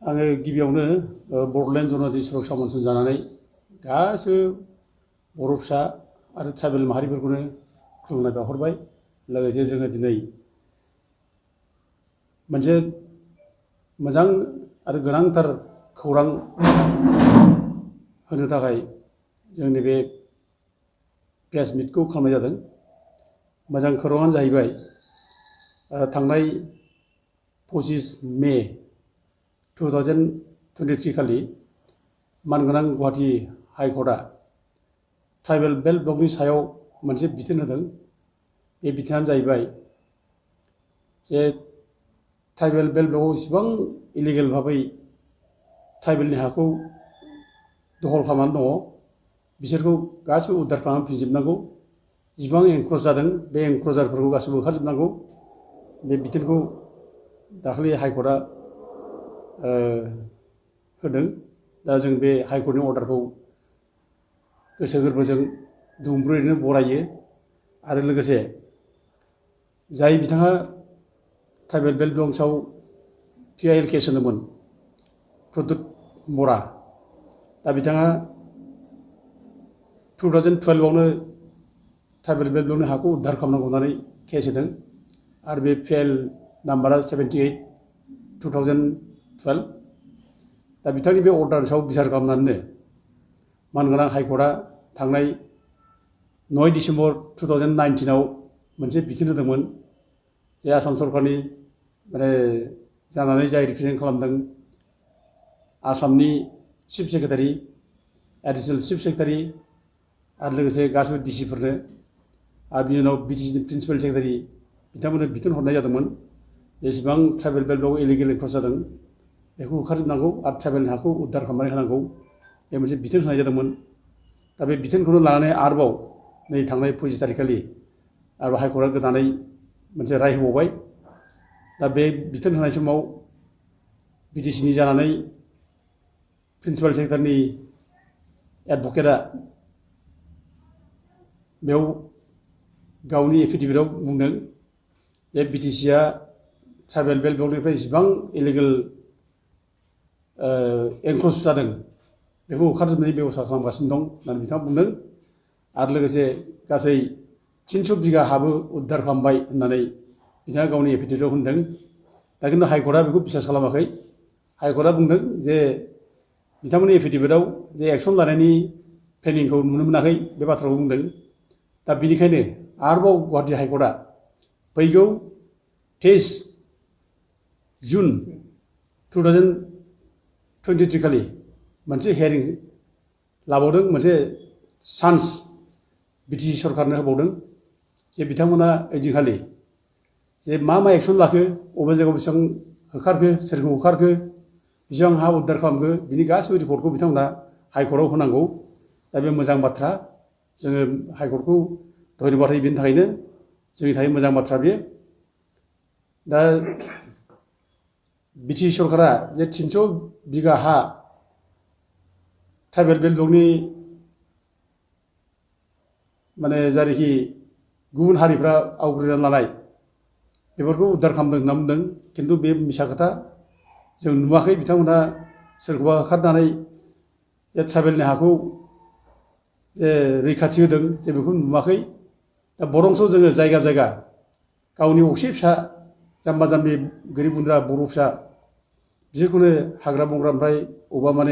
आङो गिबियावनो बड'लेण्ड जनजाति सुरक्षा मन्थन जानानै गासिबो बर' फिसा आरो ट्राइबेल माहारिफोरखौनो खुलुमनाय बावहरबाय। लोगोसे जोङो दिनै मोनसे मोजां आरो गोनांथार खौरां होनो थाखाय जोंनि बे प्रेस मिटखौ खालामनाय जादों। मोजां खौराङानो जाहैबाय थांनाय 25 मे 2023 खालि मानगोनां गुवाहाटी हाइकर्टआ ट्राइबेल बेल्ट ब्लकनि सायाव मोनसे बिथोन होदों। बे बिथोनानो जाहैबाय जे ट्राइबेल बेल्ट ब्लकआव इसिबां इलिगेल भाबै ट्राइबेलनि हाखौ दखल खालामनानै दङ, बिसोरखौ गासिबो उद्धार खालामनानै फिनजोबनांगौ। जिसिबां एनक्रच जादों बे एनक्रचारफोरखौ गासिबो होखारजोबनांगौ। बे बिथोनखौ दाखालि हाइकर्टआ होदों। दा जों बे हाइकर्टनि अर्डारखौ गोसो गोरबोजों दुंब्रुदैनो बरायो। आरो लोगोसे जाय बिथाङा ट्राइबेल बेल्ट ब्लकनि सायाव PIL केस होदोंमोन, प्रद्युत बरा, दा बिथाङा 2012आवनो ट्राइबेल बेल्ट ब्लकनि हाखौ उद्धार खालामनांगौ होननानै केस होदों। आरो बे PIL नाम्बारा 78/2012। दा बिथांनि बे अर्डारनि सायाव बिसार खालामनानैनो मानगोनां हाइकर्टआ थांनाय 9 डिसेम्बर 2019आव मोनसे बिथोन होदोंमोन जे आसाम सरकारनि जानानै जाय रिप्रेजेन्ट खालामदों आसामनि चिफ सेक्रेटारि, एडिशनेल चिफ सेक्रेटारि आरो लोगोसे गासिबो डिसिफोरनो आरो बिनि उनाव BTCनि प्रिन्सिपाल सेक्रेटारि बिथांमोननो बिथोन हरनाय जादोंमोन। जेसेबां ट्राइबेल बेल्ट ब्लकआव इलिगेल एनक्रच जादों बेखौ होखारजोबनांगौ आरो ट्राइबेलनि हाखौ उद्धार खालामनानै होनांगौ। बे मोनसे बिथोन होनाय जादोंमोन। दा बे बिथोनखौनो लानानै आरोबाव नै थांनाय 25 थारिखखालि आरो हाइकर्टआ गोदानै मोनसे राय होबावबाय। दा बे बिथोन होनाय समाव BTCनि जानानै प्रिन्सिपाल सेक्रेटारिनि एडभकेटआ बेयाव गावनि एफिडेभिटआव बुंदों जे BTCआ ट्राइबेल बेल्ट ब्लकनिफ्राय जेसेबां इलिगेल एनक्रच जादों बेखौ होखारजोबनायनि बेब'स्था खालामगासिनो दं होननानै बिथाङा बुंदों। आरो लोगोसे गासै 300 बिगा हाबो उद्धार खालामबाय होननानै बिथाङा गावनि एफिडेभिटआव होनदों। दा खिन्थु हाइकर्टआ बेखौ बिसास खालामाखै। हाइकर्टआ बुंदों जे बिथांमोननि एफिडेभिटआव जे एक्सन लानायनि प्लेनिंखौ नुनो मोनाखै, बे बाथ्राखौ बुंदों। दा बेनिखायनो आरोबाव गुवाहाटी हाइकर्टआ फैगौ 23 जुन 2023 खालि मोनसे हेयारिं लाबावदों, मोनसे चान्स BTC सरकारनो होबावदों जे बिथांमोना ओइदिनखालि जे मा एक्सन लाखो, बबे जायगायाव बेसेबां होखारखो, सोरखौ होखारखो, बेसेबां हा उद्धार खालामखो, बिनि गासिबो रिपर्टखौ बिथांमोना हाइकर्टआव होनांगौ। दा बे मोजां बाथ्रा। जोङो हाइकर्टखौ धन्यबाद होयो बेनि थाखायनो। जोंनि थाखाय मोजां बाथ्रा बेयो। दा BTC सरकारा जे 300 बिगा हा ट्राइबेल बेल्ट ब्लकनि जायनोखि गुबुन हारिफ्रा आवग्रिनानै लानाय बेफोरखौ उद्धार खालामदों होनना बुंदों। खिन्थु बे मिसा खोथा। जों नुवाखै बिथांमोना सोरखौबा होखारनानै जे ट्राइबेलनि हाखौ जे रैखाथि होदों, जे बेखौ नुवाखै। दा बरंस' जोङो जायगा जायगा गावनि असे फिसा जाम्बा जाम्बि गोरिब गुन्द्रा बर' फिसा बिसोरखौनो हाग्रा बंग्रानिफ्राय अबेबा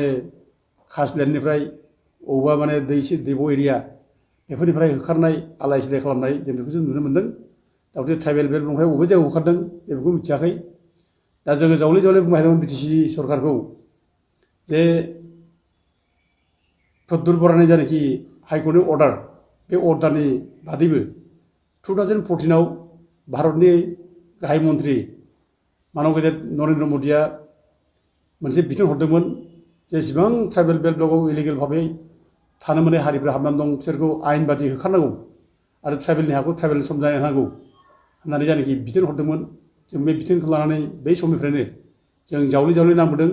खासलेण्डनिफ्राय अबेबा दैब' एरिया बेफोरनिफ्राय होखारनाय, आलाय सिलाय खालामनाय जों बेखौसो नुनो मोन्दों। दा बे ट्राइबेल बेल्ट ब्लकनिफ्राय बबे जायगायाव होखारदों जों बेखौ मिथियाखै। दा जोङो जावले जावले बुंबाय थादोंमोन BTC सरकारखौ जे प्रद्युत बरानि जायनोखि हाइकर्टनि अर्डार, बे अर्डारनि बादैबो 2014आव भारतनि गाहाय मन्त्रि मानब गेदेर नरेन्द्र मदिया मोनसे बिथोन हरदोंमोन जेसेबां ट्राइबेल बेल्ट ब्लकआव इलिगेल भाबै थानो मोनै हारिफ्रा हाबनानै दं बिसोरखौ आयेन बादि होखारनांगौ आरो ट्राइबेलनि हाखौ ट्राइबेल समजाय होनांगौ होननानै जायनोखि बिथोन हरदोंमोन। जों बे बिथोनखौ लानानै बै समनिफ्रायनो जों जावले जावले नांबोदों।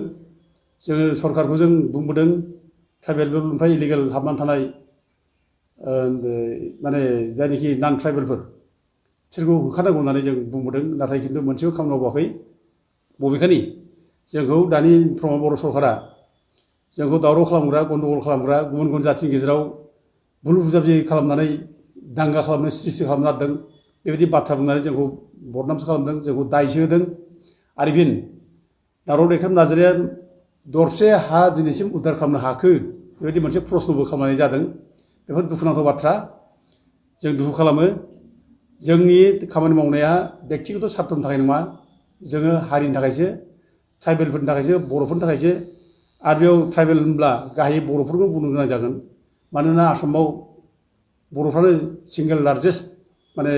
जोङो सरकारखौ जों बुंबोदों ट्राइबेल बेल्टनिफ्राय इलिगेल हाबनानै थानाय जायनोखि नान ट्राइबेलफोर बिसोरखौ होखारनांगौ होननानै जों बुंबोदों। नाथाय खिन्थु मोनसेबो खामानि मावाखै। बबेखानि जोंखौ दानि प्रमद बर' सरकारा जोंखौ दावराव खालामग्रा गन्दगल खालामग्रा गुबुन गुबुन जाथिनि गेजेराव बुल बुजाबजि खालामनानै दांगा खालामनो सृष्टि खालामनो नागिरदों बेबायदि बाथ्रा बुंनानै जोंखौ बदनामसो खालामदों जोंखौ दायसो होदों आरो फिन दावराव दैखां नार्जारिया दरसे हा दिनैसिम उद्धार खालामनो हाखो बेबायदि मोनसे प्रश्नबो खालामनाय जादों बेफोर दुखुनांथाव बाथ्रा जों दुखु खालामो जोंनि खामानि मावनाया बेक्तिगत सार्थनि थाखाय नङा जोङो हारिनि थाखायसो ट्राइबेलफोरनि थाखायसो बर'फोरनि थाखायसो आरो बेयाव ट्राइबेल होनब्ला गाहायै बर'फोरखौ बुंनो गोनां जागोन मानोना आसामाव बर'फ्रानो सिंगेल लार्जेस्ट माने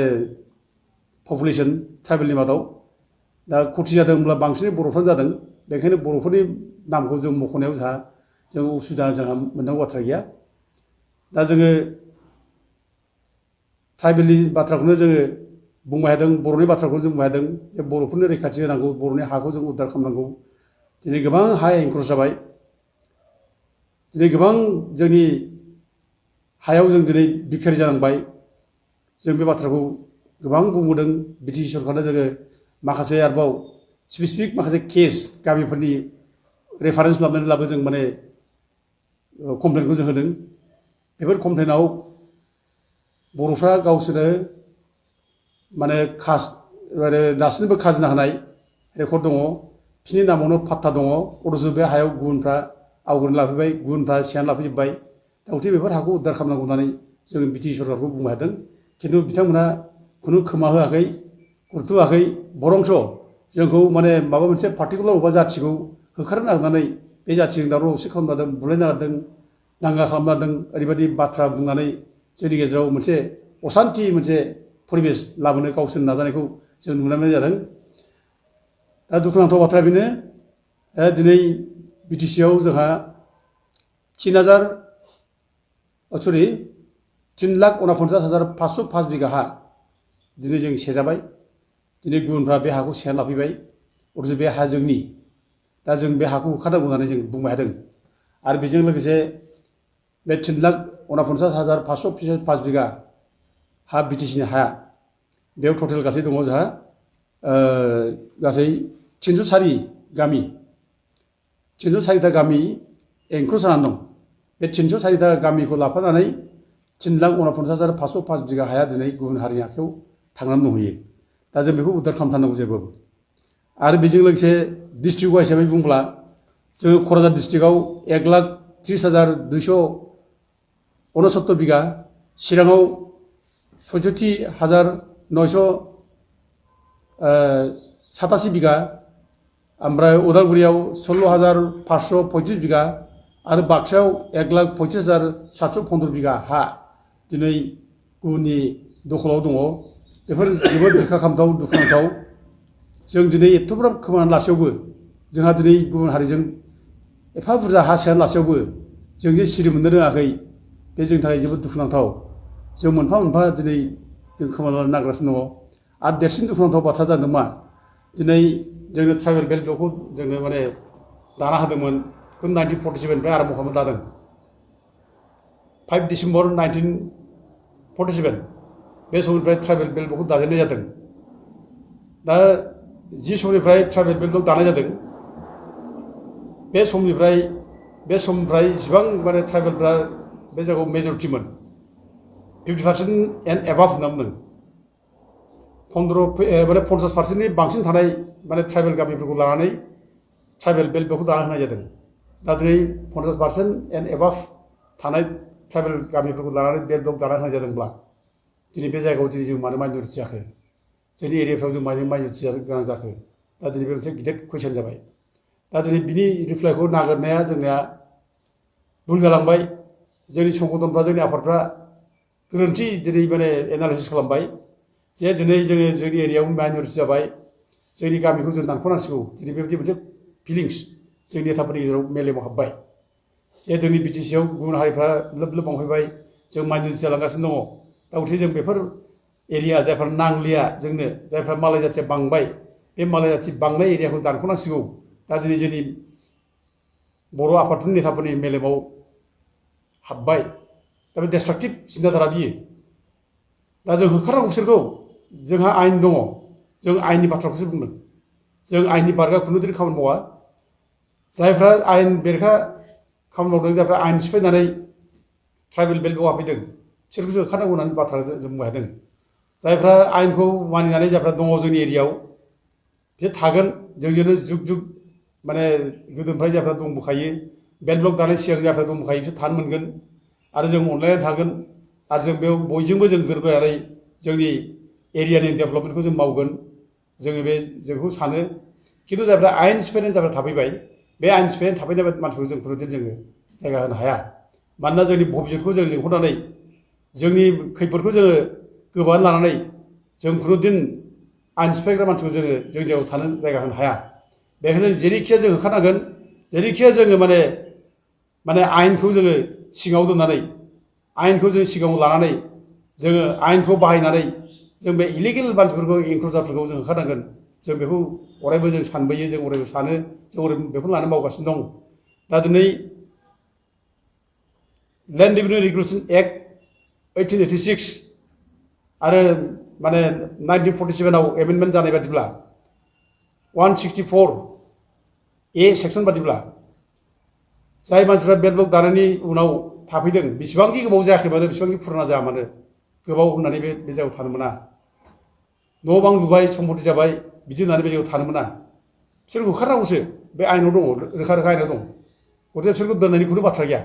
पपुलेसन ट्राइबेलनि मादाव दा खति जादों होनब्ला बांसिनै बर'फ्रानो जादों बेखायनो बर'फोरनि नामखौ जों मख'नायाव जों उसुबिदा जोंहा मोननांगौ बाथ्रा गैया दा जोङो ट्राइबेलनि बाथ्राखौनो जोङो बुंबाय थादों बर'नि बाथ्राखौनो जों बुंबाय थादों जे बर'फोरनो रैखाथि होनांगौ बर'नि हाखौ जों उद्धार खालामनांगौ दिनै गोबां हा एंक्रस जाबाय दिनै गोबां जोंनि हायाव जों दिनै बिखारि जानांबाय जों बे बाथ्राखौ गोबां बुंबोदों बिटिसि सरकारनो जोङो माखासे आरोबाव स्पेसिफिक माखासे केस गामिफोरनि रेफारेन्स लाबो जों माने कमप्लेनखौ जों होदों बेफोर कमप्लेनाव बर'फ्रा गावसोरनो माने दासिमबो खाजोना होनाय रेकर्ड दङ बिसोरनि नामावनो फात्ता दङ अथ'स बे हायाव गुबुनफ्रा आवग्रिना लाफैबाय गुबुनफ्रा सेनानै लाफैजोब्बाय दा गथिखे बेफोर हाखौ उद्धार खालामनांगौ होननानै जों बिटिसि सरकारखौ बुंनो हादों खिन्थु बिथांमोना खुनु खोमा होआखै गुरुत्त' होआखै बरंस जोंखौ माने माबा मोनसे पार्टिकुलार अबेबा जाथिखौ होखारनो नागिरनानै बे जाथिजों दावराव दावसि खालामनो नागिरदों बुलायनो नागिरदों दांगा खालामनो नागिरदों ओरैबायदि बाथ्रा बुंनानै जोंनि गेजेराव मोनसे असान्थि मोनसे परिबेस लाबोनो गावसोरनि नाजानायखौ जों नुनो मोननाय जादों दा दुखुनांथाव बाथ्राया बेनो दिनै बिटिसिआव जोंहा 3,49,505 बिगा हा दिनै जों सेजाबाय दिनै गुबुनफ्रा बे हाखौ सेनानै लाफैबाय अथ'स बे हा जोंनि दा जों बे हाखौ होखारनांगौ होननानै जों बुंबाय थादों आरो बेजों लोगोसे बे 3,49,505 बिगा हा बिटिसिनि हाया बेयाव टटेल गासै दङ जोंहा गासै 304 गामि 304टा गामि एंक्रस जानानै दं बे 304टा गामिखौ लाफानानै 3,49,505 बिगा हाया दिनै गुबुन हारिनि आखायाव थांनानै दंहैयो दा जों बेखौ उद्धार खालामथारनांगौ जेब्लाबो आरो बेजों लोगोसे डिस्ट्रिक्ट वाइज हिसाबै बुंब्ला जोङो क'क्राझार डिस्ट्रिक्टआव 1,30,269 बिगा चिराङाव 66,987 बिगा ओमफ्राय उदालगुरियाव 16,535 बिगा आरो बाक्सायाव 1,35,715 बिगा हा दिनै गुबुननि दखलाव दङ बेफोर जोबोद बिखा खामथाव दुखुनांथाव जों दिनै एथ'ग्राब खोमानानै लासेयावबो जोंहा दिनै गुबुन हारिजों एफा बुरजा हा सेनानै लासेयावबो जों जे सिरि मोननो रोङाखै बे जोंनि थाखाय जोबोद दुखुनांथाव जों मोनफा मोनफा दिनै जों खोमानानै नागिरगासिनो दङ आरो देरसिन दुखुनांथाव बाथ्रा जादों मा दिनै जोंनो ट्राइबेल बेल्ट ब्लकखौ जोङो माने दाना होदोंमोन 1947निफ्राय आरम्भ खालामनानै लादों 5 डिसेम्बर 1947 बे समनिफ्राय ट्राइबेल बेल्ट ब्लकखौ दाजेननाय जादों दा जि समनिफ्राय ट्राइबेल बेल्ट ब्लक दानाय जादों बे समनिफ्राय जेसेबां माने ट्राइबेलफ्रा बे जायगायाव मेजरिटिमोन 50% एन्ड एबाभ होनना बुंदों 50%नि बांसिन थानाय माने ट्राइबेल गामिफोरखौ लानानै ट्राइबेल बेल्ट ब्लकखौ दाना होनाय जादों दा दिनै 50% एन्ड एबाभ थानाय ट्राइबेल गामिफोरखौ लानानै बेल्ट ब्लक दाना होनाय जादोंब्ला दिनै बे जायगायाव दिनै जों मानो माइन'रिटि जाखो जोंनि एरियाफ्राव जों मानो माइन'रिटि जानो गोनां जाखो दा दिनै बे मोनसे गिदिर कुइसन जाबाय दा दिनै बिनि रिप्लाइखौ नागिरनाया जोंनिया भुल जालांबाय जोंनि संगठनफ्रा जोंनि आफादफ्रा गोरोन्थि दिनै माने एनालाइसिस खालामबाय जे दिनै जोङो जोंनि एरियायाव माइन'रिटि जाबाय जोंनि गामिखौ जों दानख'नांसिगौ दिनै बेबायदि मोनसे फिलिंस जोंनि नेताफोरनि गेजेराव मेलेमाव हाबबाय जे जोंनि बिटिसिआव गुबुन हारिफ्रा लोब लोब बांफैबाय जों माइन'रिटि जालांगासिनो दङ दा गथिखे जों बेफोर एरिया जायफ्रा नांलिया जोंनो जायफ्रा मालाय जाथिया बांबाय बे मालाय जाथि बांनाय एरियाखौ दानख'नांसिगौ दा दिनै जोंनि बर' आफादफोरनि नेताफोरनि मेलेमाव हाबबाय दा बे डिस्ट्राक्टिभ सिन्ताधारा बियो दा जों होखारनांगौ बिसोरखौ जोंहा आयेन दङ जों आयेननि बाथ्राखौसो बुंदों जों आयेननि बारगा खुनु दिनै खामानि मावा जायफ्रा आयेन बेरेखा खामानि मावदों जायफ्रा आयेन सिफायनानै ट्राइबेल बेल्टआव हाबफैदों बिसोरखौसो होखारनांगौ होननानै बाथ्रा जों बुंनो हादों। जायफ्रा आयेनखौ मानिनानै जायफ्रा दङ जोंनि एरियायाव बिसोर थागोन जोंजोंनो जुग जुग माने गोदोनिफ्राय जायफ्रा दंबोखायो बेल्ट ब्लक दानाय सिगां जायफ्रा दंबोखायो बिसोर थानो मोनगोन आरो जों अनलायनानै थागोन आरो जों बेयाव बयजोंबो जों गोरोबलायनानै जोंनि एरियानि डेभेलपमेन्टखौ जों मावगोन जोङो बे जोंखौ सानो। खिन्थु जायफ्रा आयेन सिफायनानै जायफ्रा थाफैबाय बे आयेन सिफायनानै थाफैनाय मानसिखौ जों खुनुदिन जोङो जायगा होनो हाया। मानोना जोंनि भबिसतखौ जों लिंहरनानै जोंनि खैफोदखौ जोङो गोबानानै लानानै जों खुनुदिन आयेन सिफायग्रा मानसिखौ जोङो जों जायगायाव थानो जायगा होनो हाया। बेखायनो जेरैखिया जों होखारनांगोन जेरैखिया जोङो माने आयेनखौ जोङो सिङाव दोननानै आयेनखौ जों सिगाङाव लानानै जोङो आयेनखौ बाहायनानै जों बे इलिगेल मानसिफोरखौ एनक्ल'जारफोरखौ जों होखारनांगोन। जों बेखौ अरायबो जों सानबोयो जों अरायबो सानो जों अरायबो बेखौनो लानानै मावगासिनो दं। दा दिनै लेन्ड रेभिनिउ रेगुलेसन एक्ट 1886 आरो माने 1947आव एमेन्डमेन्ट जानाय बादिब्ला 164A सेक्सन बादिब्ला जाय मानसिफ्रा बेल्ट ब्लक दानायनि उनाव थाफैदों बेसेबांखि गोबाव जायाखै मानो बेसेबांखि फुराना जाया मानो गोबाव होननानै बे जायगायाव थानो मोना। न' बां लुबाय सम्पति जाबाय बिदि होननानै बे जायगायाव थानो मोना। बिसोरखौ होखारनांगौसो बे आयेनाव दङ रोखा रोखा आयेनाव दं। गथिखे बिसोरखौ दोननायनि खुनु बाथ्रा गैया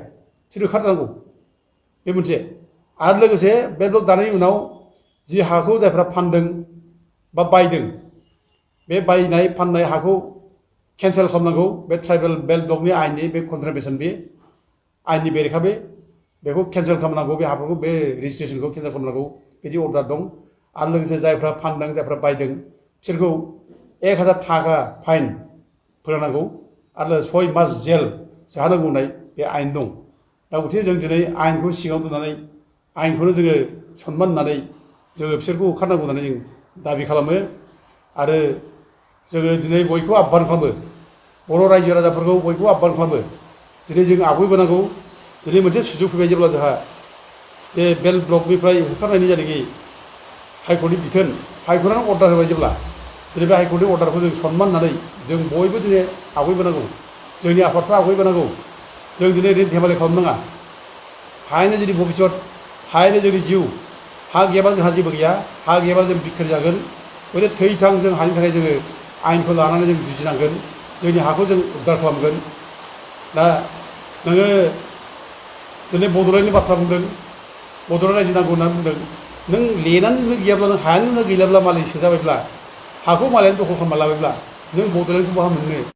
बिसोर होखारनांगौ बे मोनसे। आरो लोगोसे बेल्ट ब्लक दानायनि उनाव जि हाखौ जायफ्रा फानदों बा बायदों बे बायनाय फाननाय हाखौ केन्सेल खालामनांगौ। बे ट्राइबेल बेल्ट ब्लकनि आयेननि बे कन्ट्राभेन्सन बे आयेननि बेरेखा बेखौ केन्सेल खालामनांगौ बे हाफोरखौ बे रेजिस्ट्रेसनखौ केन्सेल खालामनांगौ बिदि अर्डार दं। आरो लोगोसे जायफ्रा फानदों जायफ्रा बायदों बिसोरखौ 1000 थाखा फाइन फोनांनांगौ आरो 6 मास जेल जाहोनांगौ होननाय बे आयेन दं। दा गथिखे जों दिनै आयेनखौ सिङाव दोननानै आयेनखौनो जोङो सनमान होनानै जोङो बिसोरखौ होखारनांगौ होननानै जों दाबि खालामो। आरो जोङो दिनै बयखौबो आह्वान खालामो बर' रायजो राजाफोरखौ बयखौबो आह्वान खालामो दिनै जों आवगायबोनांगौ। दिनै मोनसे सुजुग फैबाय जेब्ला जोंहा जे बेल्ट ब्लकनिफ्राय होखारनायनि जायनाखि हाइकर्टनि बिथोन हाइकर्टआनो अर्डार होबाय जेब्ला दिनै बे हाइकर्टनि अर्डारखौ जों सनमान होनानै जों बयबो दिनै आवगायबोनांगौ। जोंनि आफादफ्रा आवगायबोनांगौ। जों दिनै ओरैनो धेमालि खालामनाङा। हायानो जोंनि भबिसत हायानो जोंनि जिउ। हा गैयाबा जोंहा जेबो गैया। हा गैयाबा जों बिखोर जागोन। गथिखे थैथां जों हानि थाखाय जोङो आयेनखौ लानानै जों जुजिनांगोन। जोंनि हाखौ जों उद्धार खालामगोन। दा नोङो दिनै बड'लेण्डनि बाथ्रा बुंदों बड'लेण्ड रायजो नांगौ होननानै बुंदों। नों लेनानै गैयाब्ला नों हायानो गैलाब्ला मालाय सोजाबायब्ला हाखौ मालायानो दखल खालामना लाबायब्ला नों बड'लेण्डखौ बहा मोननो।